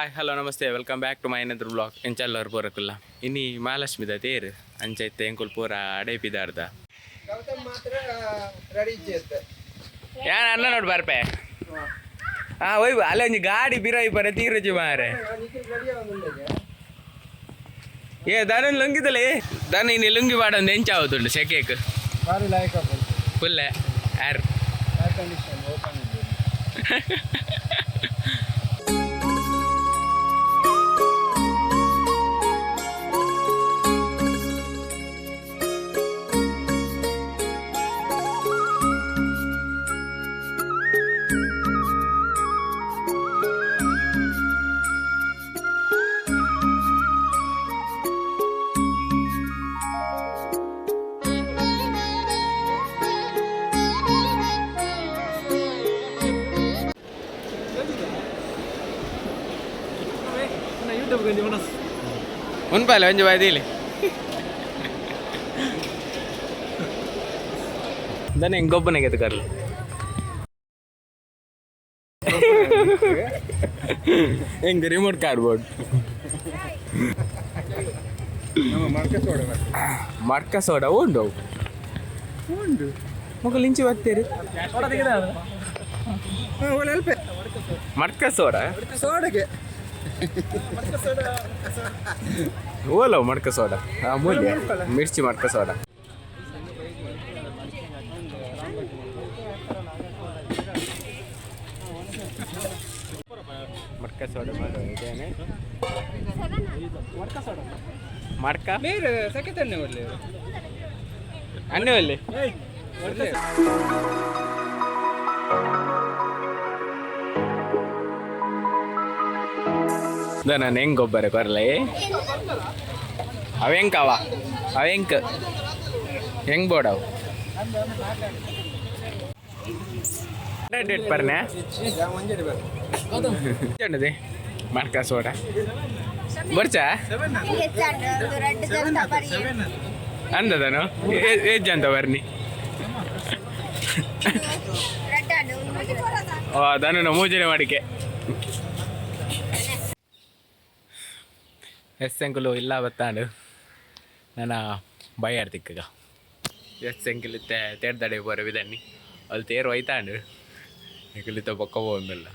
Hi, hello, namaste, welcome back to my another vlog. ಎಂಚಲ್ಲರ್ ಪೂರಕುಲ್ಲ? ಇನಿ ಮಹಾಲಕ್ಷ್ಮಿದ ತೇರು. ಅಂಚೈತೆ ಎಂಕುಲ್ ಪೂರ ಅಡೇಪಿದಾರ್ದ. ಗೌತಮ್ ಮಾತ್ರ ರೆಡಿ ಇಜ್ಜೆ. ಯಾನ್ ಅನ್ನ ನೋಡು ಬರ್ಪೆ. ಹಾ, ಒಯ್ ಅಲ್ಲ, ಒಂಜಿ ಗಾಡಿ ಬಿರಾಯಿ ಪರ ತೀರುಜಿ ಮಾರೆ. ನಿಖಿಲ್ ರೆಡಿ ಆವೊಂದುಲ್ಲೆಗೆ. ಏ ದಾನ ಲುಂಗಿದಲೇ ದಾನ, ಇನಿ ಲುಂಗಿ ಪಾಡೊಂದು ಎಂಚಾವತುಂಡು ಸೆಕೆಕ್? ಬಾರಿ ಲಾಯಕ್ ಆಪುಂಡು. ಫುಲ್ ಏರ್. ಏರ್ ಕಂಡೀಷನ್ ಓಪನ್ ಇದೆ. ಉನ್ಪಾಲ ಒಂಜಿ ಬಾಯ್ದಿಲಿ ದನ ಹೆಂಗ್ ಗೊಬ್ಬನಿಗೆ ಕರ್ಲು. ಹೆಂಗ್ ರಿಮೋಟ್ ಕಾರ್ ಬೋರ್ಡ್. ನಮ್ಮ ಮಡಕೆ ಸೋಡ. ಮಡ್ಕ ಸೋಡ ಉಂಡು. ಉಂಡು. ಮೊಗಲು ಇಂಚಿ ಬರ್ತೀರಿ. ಒಳ್ಳೆ. ಮಡ್ಕ ಸೋಡ. ಸೋಡಗೆ. ಓಲೋ ಮಡ್ಕ ಸೋಡ? ಆ ಮೂಲ್ಯ ಮಿರ್ಚಿ ಮಡ್ಕ ಸೋಡ. ಮಡ್ಕ ಸೋಡ ಮಾಡೋ ಇದೇನೆ ಮಡ್ಕ. ನೀರು ಸೆಕೆ ತಣ್ಣೆ ಒಳ್ಳೆ. ಅಣ್ಣೆ ಒಳ್ಳೆ. ಒಳ್ಳೆ. ನಾನು ಹೆಂಗ್ ಗೊಬ್ಬರ ಕೊರ್ಲೆ? ಅವೆಂಕವ ಅವೆಂಕ್ ಹೆಂಗ್ ಬೋಡವು ಡೇಟ್ ಪರ್ನೆ. ಒಂಜೆಡಿ ಬರ. ಮಡ್ಕ ಸೋಡ ಬರ್ಚಾ? ಅಂದದನು ಏಜ್ ಅಂತ ಬರ್ನಿ. ಓ ದನು ಮೂಜನೆ ಮಾಡಿಕೆ. ಎಸ್ ಎಂಕುಲು ಇಲ್ಲ ಬತ್ತಾಂಡು. ನನ್ನ ಭಯ ಆಡ್ತಿಕ್ಕಗ. ಎಸ್ ಎಂಕುಲು ತೇರ್ದಡೆ ಬೋರ ವಿದನ್ನಿ ಅಲ್ಲಿ ತೇರು ಹೋಯ್ತಾಂಡು. ಎಂಕುಲಿತ್ತ ಬೊಕ್ಕ ಹೋಗಲ್ಲ.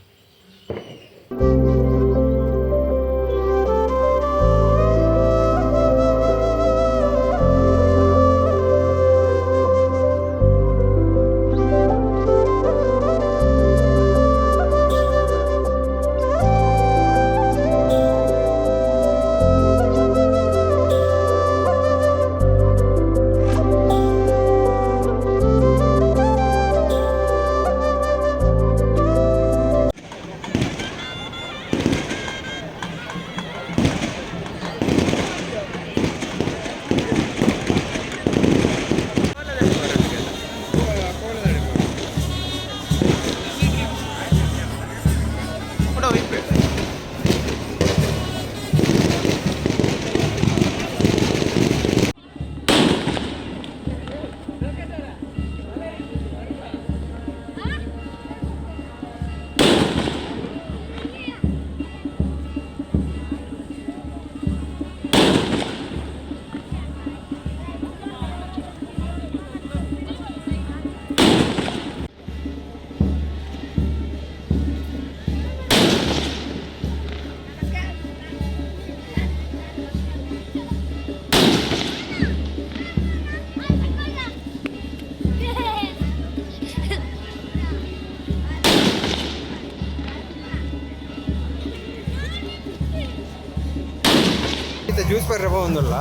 ಜ್ಯೂಸ್ ಬರ್ರೆ ಒಂದುಲ್ಲ.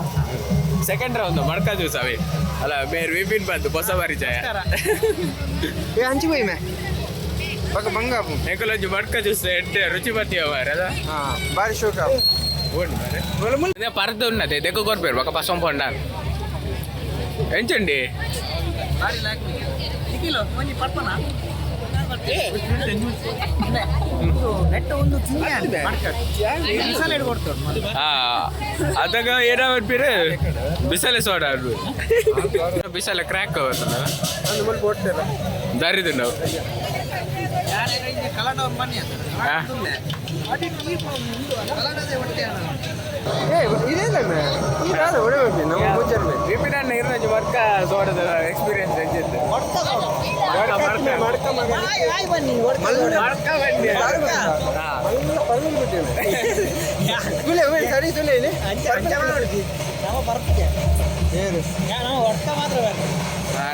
ಸೆಕೆಂಡ್ ರೌಂಡ್ ಮಡ್ಕ ಜ್ಯೂಸ್ ಅವೇ ಅಲ್ಲ ಬೇರೆ ವಿಪಿನ್ ಬಂದು ಹೊಸ ಪರಿಚಯ. ಏ ಅಂಚು ಬೈ ಮೇ ಬಕ ಬಂಗ. ಎಂಕುಲೊಂಜಿ ಮಡ್ಕ ಜ್ಯೂಸ್ ಎಡ್ಡೆ ರುಚಿ ಬತ್ತೀವ ಮಾರೆ ಅದ. ಹಾ, ಬಾರಿ ಶೋಕ. ಉಂಡು ಮಾರೆ. ಪರ್ದು ಉನ್ನತೆ ದೆಕ್ಕು ಕೊರ್ಪೇರು ಬೊಕ ಪಸೊಂಪೊಂಡ ಎಂಚುಂಡಿ? ಹಾ, ಅದಾಗ ಏನಾಗ್ಬಿರು ಬಿಸಲೆ ಸೋಡಾ, ಬಿಸಲೆ ಕ್ರ್ಯಾಕ್. ಒಂದು ಮುಲ್ ಬೋಟ್ತೇವೆ. ದಾರಿದು ನಾವು. ಏ, ಇದೇನ ಈ ದಾದ ಒಡೆ ಬರ್ತೀನಿ ನಮ್ಮ ಮುಂಚೆ. ವಿಪಿನ್ ಅಣ್ಣ ಇರ್ನಂಜಿ ಮಡ್ಕ ಸೋಡದ ಎಕ್ಸ್ಪೀರಿಯನ್ಸ್ ಎಂಚಿತ್ತು? ಮಡ್ಕ ಮಡ್ಕ. ಮಡ್ಕ ಬನ್ನಿ. ಸರಿ ತುಲೆ ಇಲ್ಲಿ. ಏನು?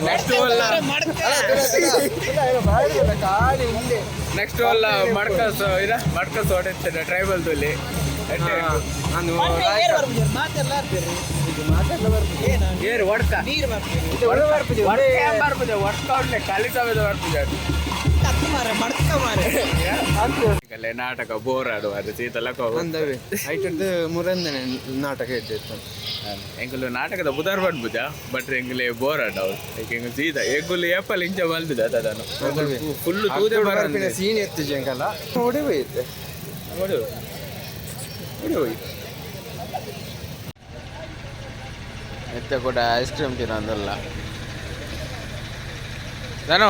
ನೆಕ್ಸ್ಟ್ ಅಲ್ಲ. ಕಾಡಿ ಹಿಂದೆ. ನೆಕ್ಸ್ಟ್ ಅಲ್ಲ, ಮಡ್ಕ ಇದ ಮಡ್ಕ ಸೋಡ ಇರ್ತದೆ ಟ್ರೈಬಲ್ ತುಲಿ. ನಾನು ಏರು ಒಡ್ಕ. ಇದು ಒಡೆ ಬರ್ಪುಜಿ, ಒಡೆ. ಒಡ್ಕ ಬರ್ಪುಜೆ, ಒಡ್ಕ ಉಂಡೆ ಕಲಿ ಸಮೇತ ಬರ್ಪುಜೆ ಅದು. ಕಲೆ ನಾಟಕ ಬೋರ್ ಆಡುವ ಅದು ಸೀತಲ. ಅಂದವೇ ಐಟದ್ದು ಮುರಂದನೆ ನಾಟಕ ಇದ್ದಿತ್ತು. ಎಂಕುಲು ನಾಟಕದ ಬುಧಾರ್ ಪನ್ಪುಜ, ಬಟ್ ಎಂಕುಲೆ ಬೋರ್ ಆಡವು. ಎಂಕು ಸೀದಾ ಎಂಕುಲು ಏಪಲ್ ಇಂಚ ಮಲ್ದುದ ಅದನ್ನು ಫುಲ್ ತೂದೆ ಬರಂದೆ. ಸೀನ್ ಎತ್ತು ಜಂಕಲ್ಲ ಒಡೆ ಹೋಯ್ತೆ. ನೋಡಿ ನೋಡಿ ಹೋಯ್ ಎತ್ತ ಕೂಡ ಐಸ್ ಕ್ರೀಮ್ ತಿನ್ನೋದಲ್ಲ ನಾನು.